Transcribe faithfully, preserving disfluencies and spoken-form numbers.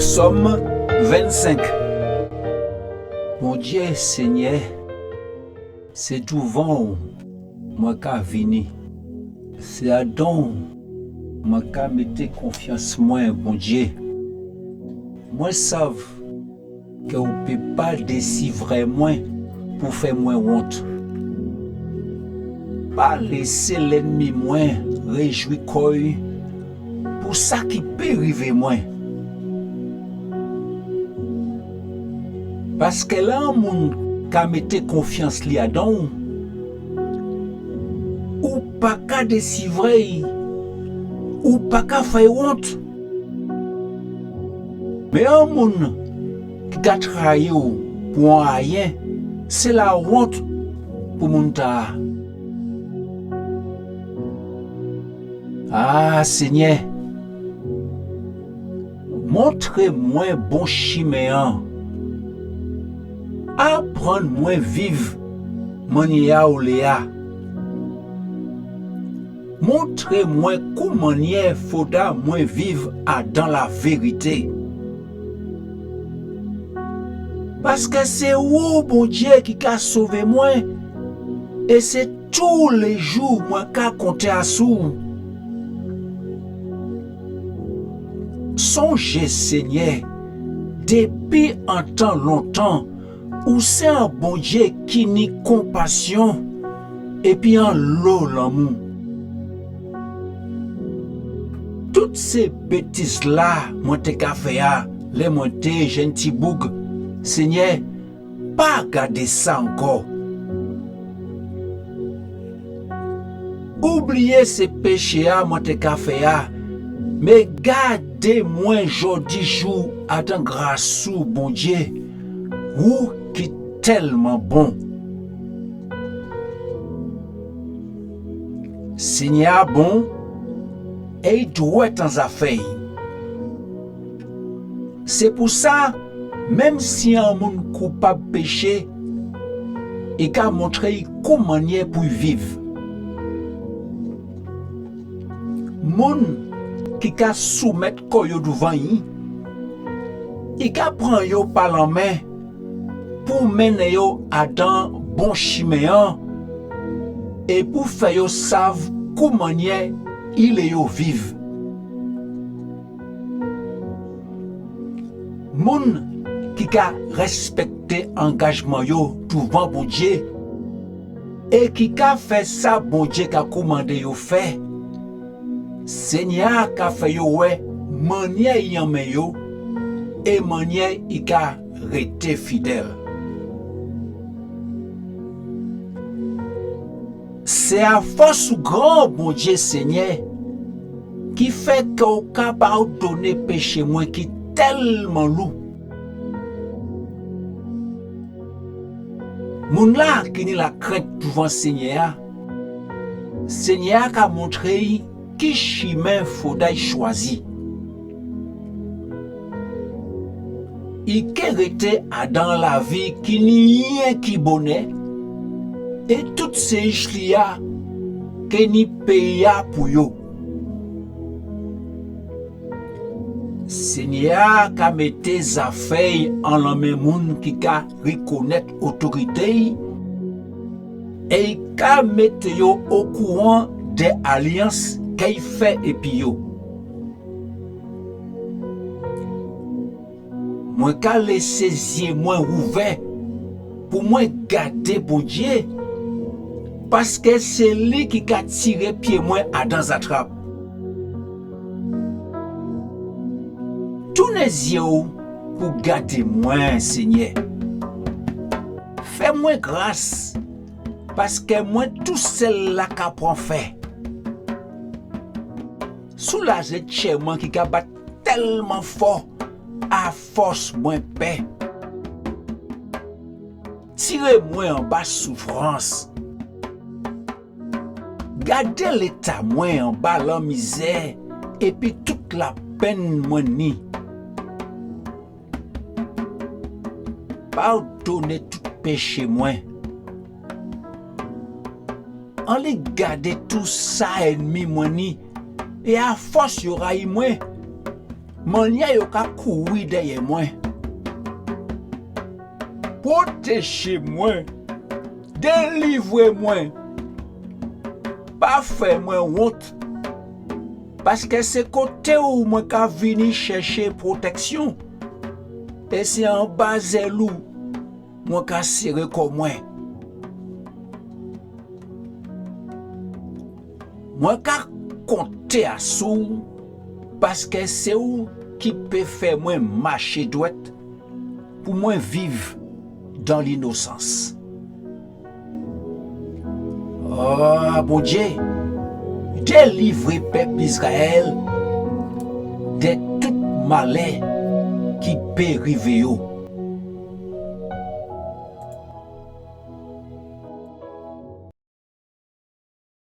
Sòm vennsenk. Bondié, Senyè, sé douvan ou mwen ka vini. Sé adan ou mwen ka mété konfians mwen, Bondié. Mwen sav ke ou pé pa désivré mwen pou fè mwen wont. Pa lésé lènmi mwen réjwi kò'y pou sa ki pé rivé mwen. Paskè lè an moun ka mété konfians li adan ou, ou pa ka désivré'y, ou pa ka fè'y wont. Men an moun ki ka trayi'w pou an ayen, sé lawont pou moun tala. A Senyè, montré mwen bon chimen an. Aprann mwen viv manniè a'w lé a. Montré mwen koumanniè foda mwen viv adan lavérité. Paskè sé ou, Bondié, ki ka sové mwen, é sé toulé jou mwen ka konté asou'w. Sonjé, Senyè, dépi an tan lontan, ou sé an Bondié ki ni konpasion épi anlo lanmou. Tout sé bétiz-la mwen té ka fè a lè mwen té jenn ti boug, Senyè, pa gadé sa ankò. Oubliyé sé péché-a mwen té ka fè a, men gadé mwen jòdi jou adan gras ou, Bondié, ou ki telman bon. Senyè-a bon, é i dwet an zafè'y. Sé pou sa, menm si an moun koupab péché, i ka montré'y koumanniè pou i viv. Moun ki ka soumet kò yo douvan'y, i ka pran yo pa lanmen pou mennen yo adan bon chimen an é pou fè yo sav koumanniè i lé yo viv. Moun ki ka respekté angajman yo douvan Bondié é ki ka fè sa Bondié ka koumandé yo fè, Senyè-a ka fè yo wè manniè i enmen yo é manniè i ka rété fidel. Sé afos ou gran, Bondié Senyè, ki fè ke ou ka padonné péché mwen ki telman lou. Moun-la ki ni lakrent douvan Senyè-a, Senyè-a ka montré'y ki chimen fodé'y chwazi. I ké rété adan lavi ki ni yenki bonè, é tout sé ich li a ké ni péyi-a pou yo. Senyè-a ka mété zafè'y an lanmen moun ki ka rikonnet otorité'y, é i ka mété yo okouran dé alians ke i fè épi yo. Mwen ka lésé zié mwen ouvè pou mwen gadé Bondié, paskè sé li ki ka tiré pié mwen adan zatrap. Tounen zié'w pou gadé mwen, Senyè. Fè mwen gras, paskè mwen tousel la ka pran fè. Soulajé tjè mwen ki ka bat telman fò, afos mwen pè. Tiré mwen anba soufrans. Gadé léta mwen anba lanmizè épi tout lapenn mwen ni. Padonné tout péché mwen. Anni gadé tou sa enmi mwen ni, é afos yo rayi mwen, manniè yo ka kouri dèyè mwen. Pwotéjé mwen, délivré mwen, pa fè mwen wont, paskè sé koté'w mwen ka vini chèché pwotèksyon, é sé anba zèl ou mwen ka séré kò mwen. Mwen ka konté asou'w, paskè sé ou ki pé fè mwen maché dwèt, pou mwen viv dan linosans. Ah, Bondyé, délivré pèp Izrayèl dè tout malè ki pé rivé yo.